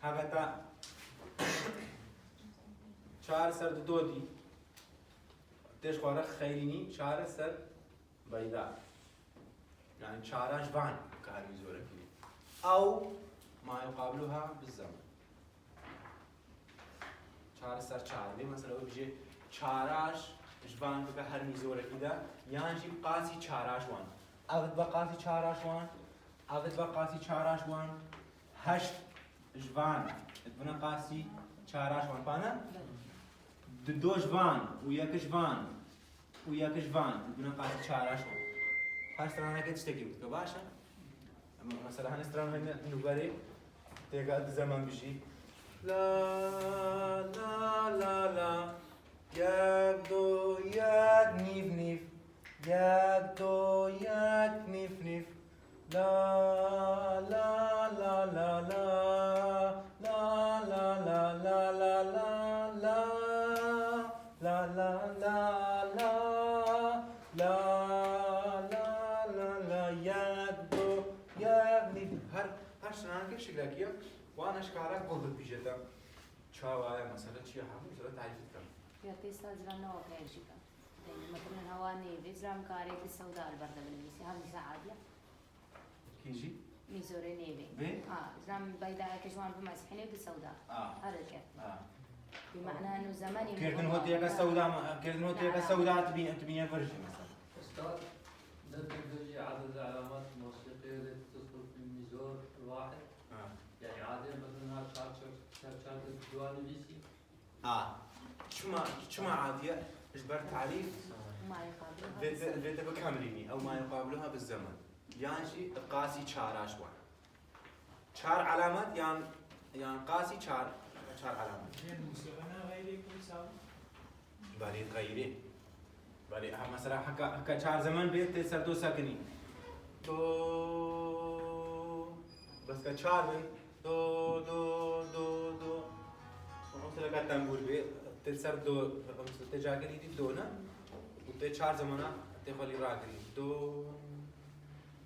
Heke te çar ser di do dî, tê ji xwe re xeylînî, çar ser beyda. Yani çara ji van karî zorekî. Ew ma yuqabiluha bi zeman. Çar ser çar. Vê mesela wê bijê çara ji van bibe her mîzorekî de, yan jî qasî çara ji wan. Ev dibe qasî çara ji wan, ev dibe qasî çara ji wan, heşt ji van dibine qasî çara ji wan. Pane? Di do ji van û yek ji van û yek ji van dibine qasî çara ji wan. Her straneke tiştekî dike, baş e? Ama mesela hani stran hani nûberê têga di zeman bijî. La, la, la, la. Yek, do, yek, nîv, nîv. Yek, do, yek, nîv, nîv. La, la, la, la, la. La, la, la, la, la, la. La, la, la, la. La, la, la, la. Yek, do, yek, nîv. Her, her straneke şiklekî ye. Wan eşkara guh dibijete. Çawa ye, mesela çi ye, hemû zira tarîf dikim. Ya tê sal zira ne weke jî ke. Mesela hewa nêvê, zira em karê bi sewda li ber de binivîsî, hev nîsa adiye. Kî jî? Mîzorê nêvê. Vê? A, zira em beydayeke ji wan bimezhînê bi sewda. A. Her eke. A. Bi mena eno zemanî. Kirdin hotiyeke sewda ma, kirdin hotiyeke sewda tibî-, tibîne vir jî mesela. Ustad, ne tevdojî aded alamat mosîqê lê tedxul fî mîzor wahid. Ha. Yani adê mesela çar, çar, çar, çar de dua nivîsî. A. Çima, çima adiye? Ji ber tarîf. Ma yuqabiluha bi zeman. Vê te, vê te bikamilînî. Ew ma yuqabiluha bi zeman. Yan jî qasî çara ji wan. Çar alamet yan, yan qasî çar, çar alamet. Jê musîqana xeyrê kul saw. Belê xeyrê. Belê, ha, mesela heka, heka çar zeman bê tê ser do sekinî. Do. Bes ke çar bin. Do, do, do, do. Mesela ka tembûr bê, tê ser do, mesela tê cagirî dî do ne? Û tê çar zemana tê xwe lî ragirî. Do.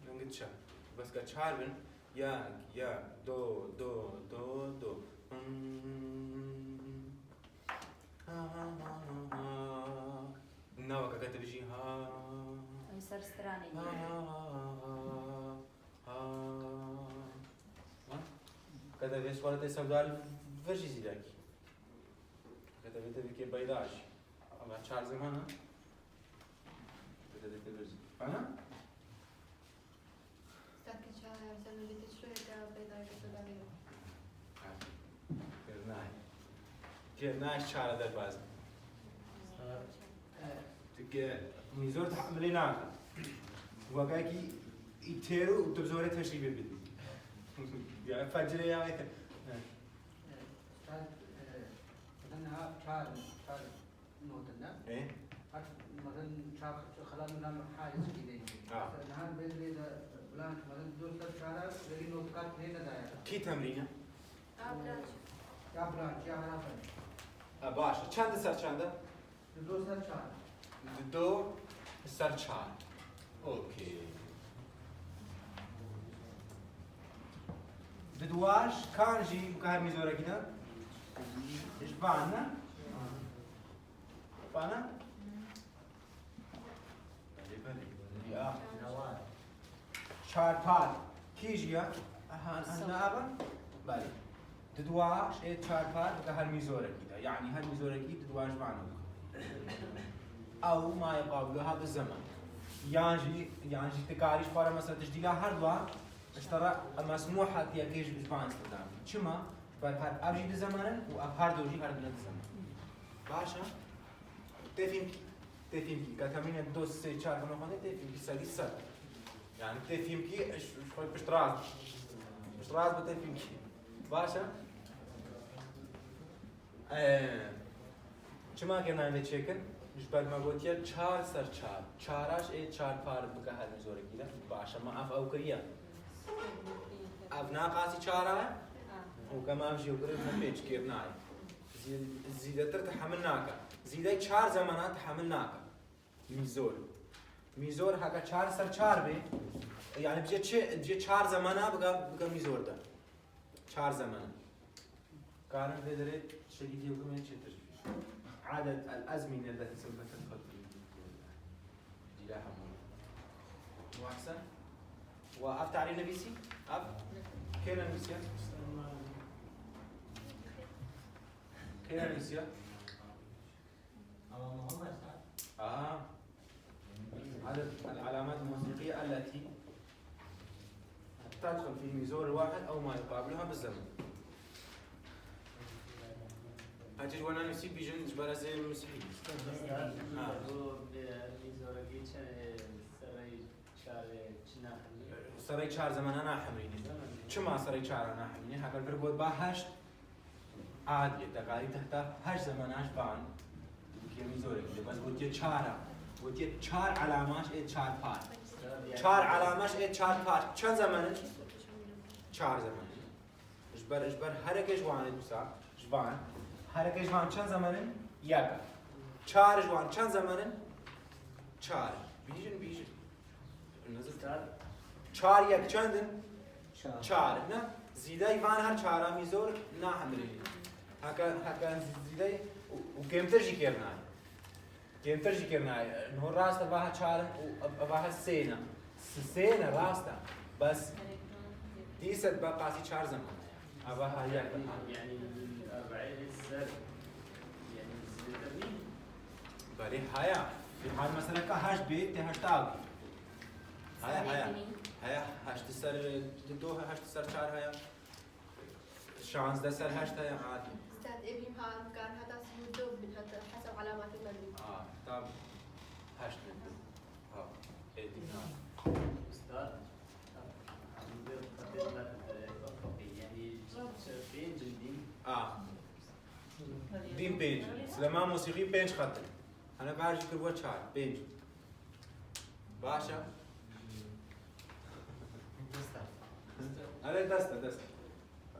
Rengit çe. Bes ke çar bin. Yek, yek, do, do, do, do. Hmm. Ha, ha, ha, ha, ha. Nava kaka te bijî ha. Em ser stranê ha, ha, ha, ha, ha, ha. Ha? Kaka te vê swara te sevdar vir jî zîdakî. Kaka te vê te bikê beyda jî. Ama çar zeman ha. Kaka te vê te vir jî. Ana? Sanki çawa ya, sen öyle geçiyor ya, peyda kötü davranıyor. Kêrnayê. Kêrnayê çare derbaz. Çünkü mîzor tehamilê nake. Wekekî îtêr û tu bi zorê teşrî bibî. Ya fecrê ya. Sen, e, sen ha çar, çar. Notin ne? Ê? Her, mezin çar, xelat nizam hal çi gideyim. Ha. Nihan belli de blank, mezin dört ser çare, veri notkat ne ne daye? Kî temrîne? Ya blank. Ya blank, ya harapan. Ha, baş. Çend ser çend e? Di do ser çar. Di do ser çar. Okey. Di duwaş kan jî bi kar mîzorekî ne? Ji van ne? Bana? Belê, belê. Ya. Çarpar. Kî jî ya? Aha, aha, ne ava? Belê. Di duwaş ê çarpar dike her mîzorekî de. Yani her mîzorekî di duwaş vano. Ew ma yuqabiluha bi zeman. Yan jî, yan jî ti karî ji xwe re mesela tiştîla her dua ji te re mesmûh hatiye kê ji, ji van îstixdam. Çima? Ji ber her ev jî di zeman in û ev her do jî her dine di zeman. Baş e? Tê fîm kî? Tê fîmkî, ka temrînê du, sê, çar bino xwendê, tê fîmkî sedî sed. Yani tê fîmkî, ş-, ş-, pişt rast. Pişt rast bi tê fîmkî. Baş e? Ee, çima ke nayê çêkin? Ji ber me gotiye çar ser çar. Çaraş ê çar par bike her mîzorekî de. Baş e, me ev ew kiriye. Ev naqasî çara ye. Û ke me ev jî kiriye, me pêç kir nayê. Zî-, zîdetir tehemil nake. Zîdey çar zemana tehemil nake. Mîzor. Mîzor heke çar ser çar bê, yani bije çi, bije çar zemana bike, bike mîzor de. Çar zemana. Karin vê derê tiştekî dî bikime çêtir. Adet el ezmîne leti sembete xelqî. Dîla hemû. Wahsen. Wa ev tarî nivîsî? Ev? Kê nivîsiye? Kê nivîsiye? Aha. عدد العلامات الموسيقية التي تدخل في الميزور الواحد أو ما يقابلها بالزمن. Hacı ji wana nusî bijin ji ber ez ê misihî. Ha. Bu, e, mîzorekî çend, e, serey çar, e, çi nahemlî? Serey çar zemana nahemlî. Çima serey çar nahemlî? Heval vir got ba heşt. Adiyê, te karî te heta heşt zemanaj van, kêmî zor e, bes gotiye çar a. Gotiye çar elamaş ê çar par. Çar elamaş ê çar par. Çend zeman in? Çar zeman in. Ji ber, ji ber hereke ji wan ê wisa, ji van. Hereke ji van çend zeman in? Yek. Çar ji wan çend zeman in? Çar. Bîjin, bîjin. Çar. Çar yek çend in? Çar. Çar, ne? Zîdey van her çara mîzor nahemilî. Heke, heke zîdey û, û kêmtir jî kêr nayê. Kêmtir jî kêr nayê. Niho rast e, vaha çar in û ev-, vaha sê ne. S-, sê ne, rast e. Bes dîse dibe qasî çar zeman e. Ava ha yek. Yani, yani, erbeî ser, yani, zêdetir nîn? Belê haya. Hal meseleka heşt bê, tê heşta bê. Haya, haya. Haya, heşt ser, du, heşt ser çar haya. Şazdeh ser heşt haya, adî. Ustad, ê bîm ha, kan heta sî û du bin, heta hesab alametê me bî. Ah, tam heşt bin. Ha, ê dî, ha. Ustad, em bir xetê me, e, ufukî, yani, çi, pênc in dîn? Ah. Dîn pênc. Silema musîqî pênc xet in. Hene ber jî kiriwe çar, pênc. Baş e? Dest e. Erê, dest e, dest e.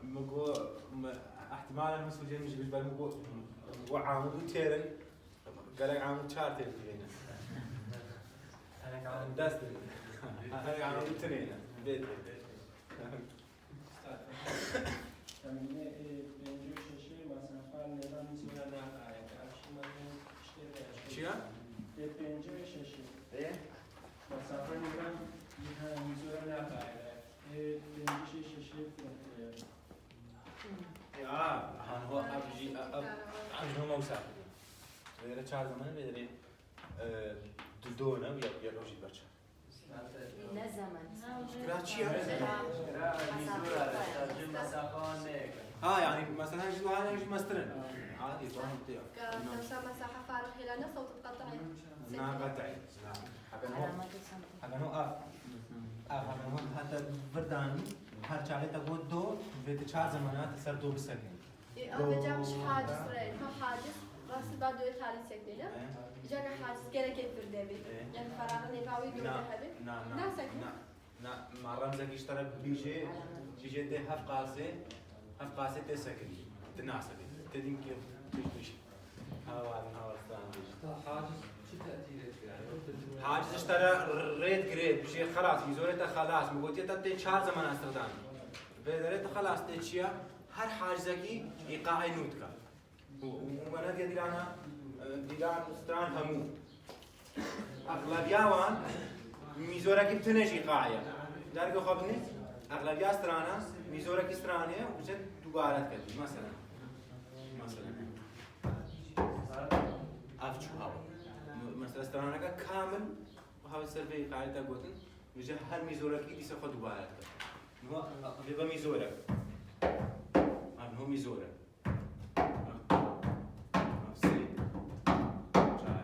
Min got, me, ihtimalen min sûcê min jî, ji ber min got, min got amûd û têr in. Gelek amûd çar têr dibînin. Dest in. Gelek amûd û tinê ne. Bê têr. Temrînê, e, pêncî û şeşê mesafa nêzan mîzora naqayê. Ev şî me tiştê de eşkê. Çi ya? Ê pêncî û şeşê. Ê? Mesafa nêzan, ha, mîzora naqayê. Ê pêncî şeş şeşê, e, Ya, han ho ev jî, ev, ev, ev jî ho mewsa. Vêre çar zemanî vêderê, e, du, du ne, ya, ya rojî berçe. Ne zaman? Gira çi ya? Gira mîzora, sadece mesafa ne? Ha, yani mesela ji duhane ji mestirin. Adî, tamam, te ya. Ka, ka, mesafa farq hêla ne sewt qet'î. Na qet'î. Na. Heben ho. Heben ho af. Af, heben ho hatta birdan her çare te got do, ve te çar zamana te ser do bisekin. E, Do. Ancak şu haciz re, ha haciz, rastî ba doyê talî sekmêne. He. Îca ke haciz gerek vir de bî. He. Yani feraxê nêva wî Na, doyê hebe. Na, na, Nasekî. Na, na, ma remzekî ji te re bibîjê, bibîjê tê hevqasê, hevqasê tê sekinî. Ti nasekî. Tê dîn ki, tu, tu, Hawarin, hawaristan bîjî. Ta haciz çi tetîrê tu yani? Haciz ji te re rê digirê, bibêjê xelas, mîzorê te xelas, min gotiye te tê çar zeman ez te dan. Vê derê te xelas tê çi ya? Her hacizekî îqaê nû dike. Û, û, û me nediye dîlana, e, dîlan stran hemû. Exlebiya wan mîzorekî bi tinê jî îqaê ye. Dergê xwe binê, exlebiya strana mîzorekî stranê ye û bicin dubare dike. Mesela. Mesela. Ev çû hewa. M-, mesela straneke kamil hewa ser vê îqaê te gotin, bicin her mîzorekî dîse xwe dubare dike. Niha vê be mîzorek. Ev niha mîzorek. Ev sê. Çar.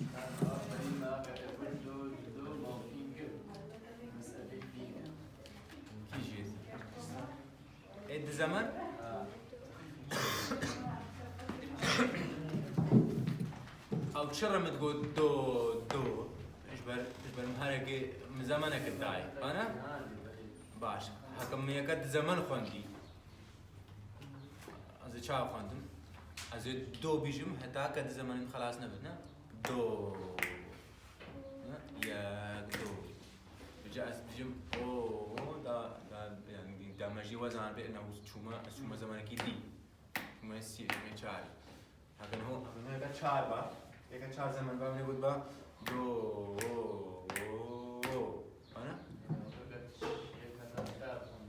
Kî jî? Ê di zeman? Ew çi re min digot do, do? Ji ber, ji ber min hereke, min zemaneke dayê. Ana? Baş. Heke min yeka di zeman xwendî. Ez ê çawa xwendim? Ez ê do bîjim, heta ke di zemanê min xelas nebit, ne? Do. Ne? Yek, do. Vêca ez bêjim, o, da, da, yani, da me jî wezan bê, ne, ez çûme, ez çûme zemanekî dî. Çûme sî, çûme çarî. Heke niho, heke niho yeka çar ba, yeka çar zeman ba, min ê got ba, do, o, o, o. Ana?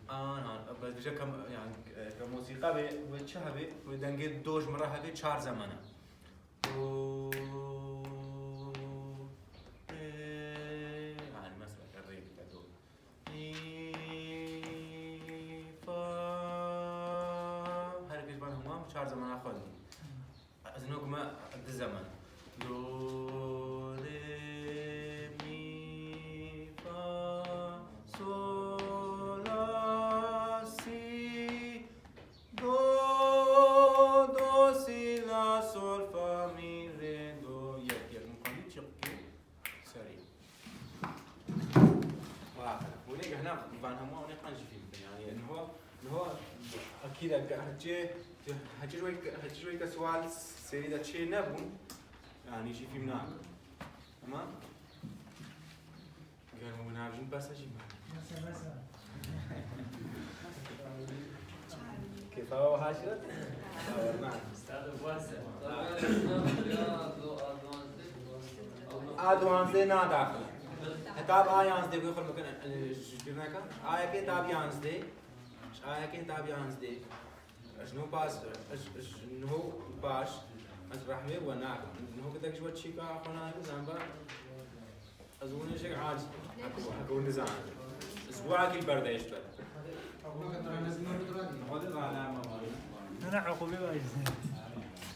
An, an, bes dije kam, yani, e, ke mosîqa bê, wê çi hebê, wê dengê do ji min re hebê çar zemana. Do, rê, yani, mesela, ke rê bike do. Mi, fa. Her kes ban hemû çar zemana xwendî. Ez nokme di zeman. Do, rê, mi, fa, sol, la, si, do, do, si, la, sol, fa, mi, rê, do. Yek, yek. Min xwendî çiqkî serî. Wa, hûn ê gehna van hemû hûn ê qenc fîm bikin. Yani, niho, niho, akîd e, hecê, hecê wê, hecê wê ke sual serî de çê nebûn, yani, jî fîm nakin. Tamam? Ger hûn navjin bes e jî bane. Bes e, bes e. Kêfa we wiha jî re? Bawer nakim. A duwazdeh nadaxile. Heta bi a yanzdeh bê xwe bikin, e, ji bîr neke. A yekê heta bi yanzdeh. Ji a yekê heta bi yanzdeh. Ji niho paş, ji, ji niho paş, ez rehmê we nakim. Niho kitek ji we çîka xwe nakim, zan ba. Ez hûn ê jek aciz. Heko, heko nizanim. Ez wekî berdehişt be. Xwedê rana me var. Ne, ne, uqubê var.